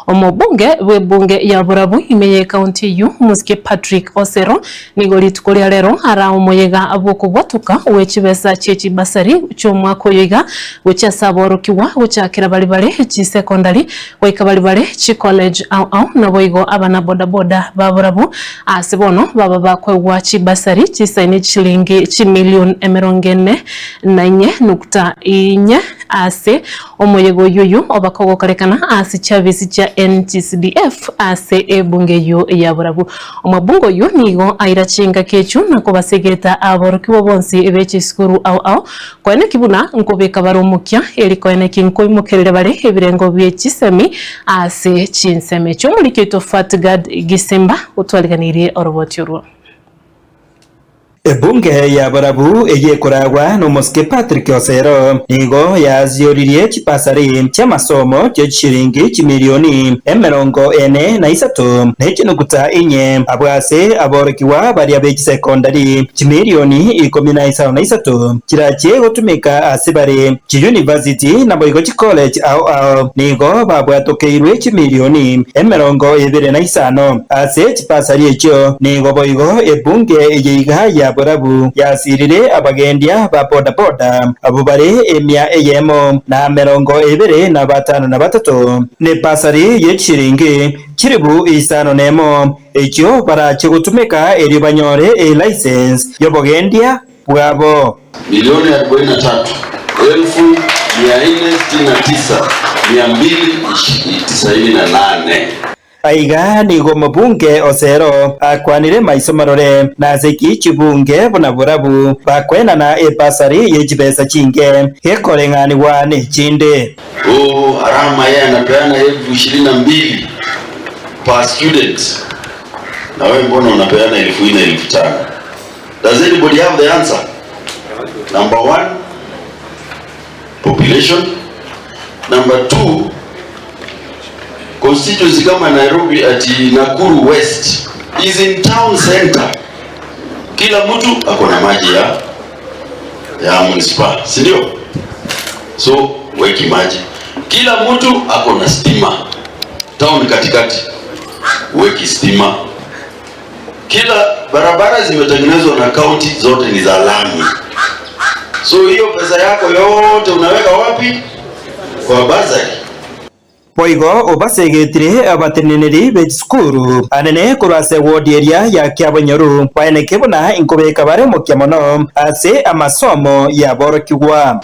Omobunge bw'ebunge ya Borabu ime y'ekaunti eyio, Omosike Patrick Osero, nigo rituko ria rero araa omoyega bw'okobwatoka gwe chibesa chie chibasari chi'omwaka oyo iga gochia ase aborokigwa gochakera baria bare chisekondari goika baria bare chicollege ao ao naboigo abana bodaboda ba Borabu ase bono baba bakoegwa chibasari chisaine chilingi chimilion emerongo ene na inye nukta inye Ase omoyega oyio oyio obakogokorekana ase chiabisi chia NGCDF ase ebunge eyio ya Borabu. Omobunge oyio nigo aira chingaki echio na kobasegeta aborokigwa bonsi be chisukuru ao ao koeneki buna nkobeka bare omokia eri koeneki nkoimokereria bare ebirengo bie chisemi ase chinsemo echio. Omoriki oito Fatgard Gisimba otwariganirie oroboti orwo. Ebunge y'Abarabu eyio ekoragwa nomosike Patrick Osero nigo yaasioririe chibasari chi'amasomo chie chishilingi chimilioni emerongo ene na isato ne chinuguta inye abwo ase aborokigwa baria be chisekondari chimilioni ikomi na isano na isato chirachie gotumeka ase bare chiyunivasiti naboigo chicollege ao ao nigo babwatokeirwe chimilioni emerongo ebere na isano ase Chibasari echio nigo boigo ebunge eye iga ya Borabu yasirire abagendia ba boda-boda abwo bare emia eyemo na emerongo ebere na batano na batato, nebasari ye chishilingi chilifu isano nemo, echio barache gotumeka erio banyore elicense y'obogendia bwabo. Milioni arobaini na tatu, elfu mia nne sitini na tisa, mia mbili tisaini na nane. Aiga nigo omobunge Osero akwanire maiso marore, nase ki chibunge buna borabu bakoenana ebasari ye chibesa chinke gekoreng'anigwa nechinde? Oh, Arama yeye anapeana elfu ishirini na mbili per student, na wewe mbona unapeana elfu nne elfu tano? Does anybody have the answer? Number one, population. Number two, constituency kama Nairobi ati Nakuru West is in town center, kila mtu ako na maji ya ya municipal, si ndio? So weki maji, kila mtu ako na stima town katikati, weki stima. Kila barabara zimetengenezwa na county zote ni za lami. So hiyo pesa yako yote unaweka wapi? Kwa basari. Boigo obasegetire abateneneri be chisukuru anene korwa ase ewodi eria ya Kiabonyoru, baeneke buna inkobeka bare omokia mono ase amasomo y'aborokigwa.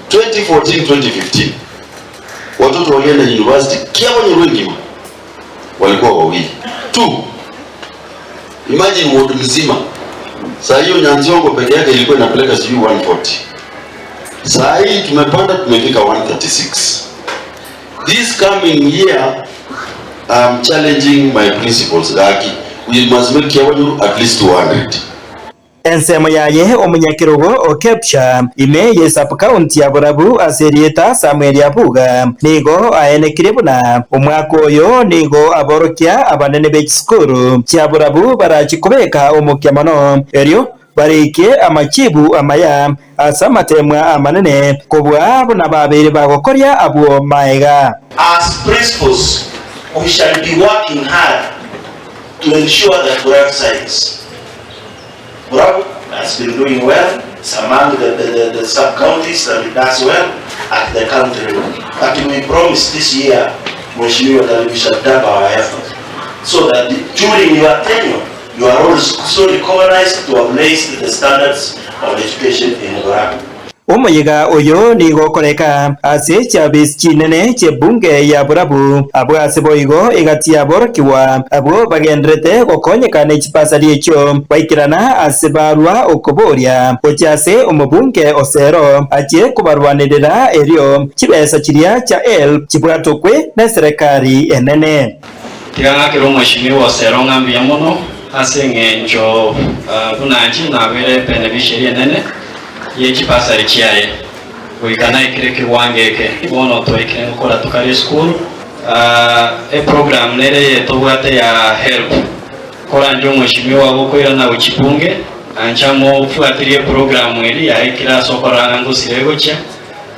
2014 2015 watoto walienda university Kiabonyoru engima walikuwa wawili tu. Imagine ward mzima. Saa hiyo Nyanziongo peke yake ilikuwa inapeleka sijui 140. Saa hii tumepanda tumefika 136. This coming year I'm challenging my principals Gaki. We must make Kiabonyoru at least 200. Ensemo yaye omonyakerogo o Kepsha ime ye sub-county ya Borabu ase erieta Samuel Abuga nigo aenekire buna omwaka oyo nigo aborokia abanene be chisukuru chia Borabu barachi kobeka omokia mono erio barike amachibu amaya ase amatemwa amanene kobua buna babeire bagokoria abwo maega. As principals we shall be working hard to ensure that Borabu Science Borabu has been doing well, it's among the, the, the, the sub-counties that it does well at the county level. But we promise this year, Mheshimiwa, that we shall double our effort so that during your tenure, you are also recognized to have raised the standards of education in Borabu. Omoyega oyo nigo okoreka ase chiabisi chinene chi'ebunge ya Borabu, abwo ase boigo egati y'aborokigwa abwo bagendererete gokonyeka ne chibasari echio baikerana ase barua okoboria gochia ase omobunge Osero achie kobarwanerera erio chibesa chiria chia HELB chibwatokwe neserekari enene. Tiga ng'akere omweshimiwa Osero ng'a mbuya mono ase eng'encho buna inche nabeire ebeneficiary enene ye chibasari chiaye goika naikire ekewango eke. Bono twaikire gokora tokare esukuru. Eprogram nere eye tobwate ya HELB. Koranche omweshimiwa gokoirana gochia bunge, ancha mofuatirie eprogram eria yaikire ase okorora ng'a ngosira egochia.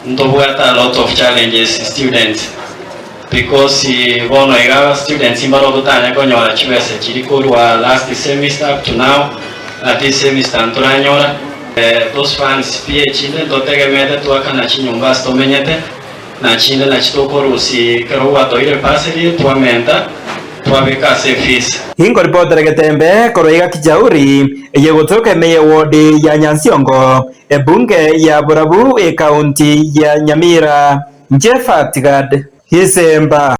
Ntobwate a lot of challenges students. Because bono iga students mbaro totanya konyora chibesa chiri korwa last semester up to now, this semester ntoranyora. Those funds pi echinde ntotegemete twakana chinyomba ase tomenyete, na chinde nachi tokorusia ekero gwatoire bursary twamenta twabeka ase efees. Inkoripotera Getembe korwa iga Kijauri, eye gotoka ime ye ward ya Nyansiongo, ebunge ya Borabu, ekaunti ya Nyamira. Inche Fatgad Gisemba.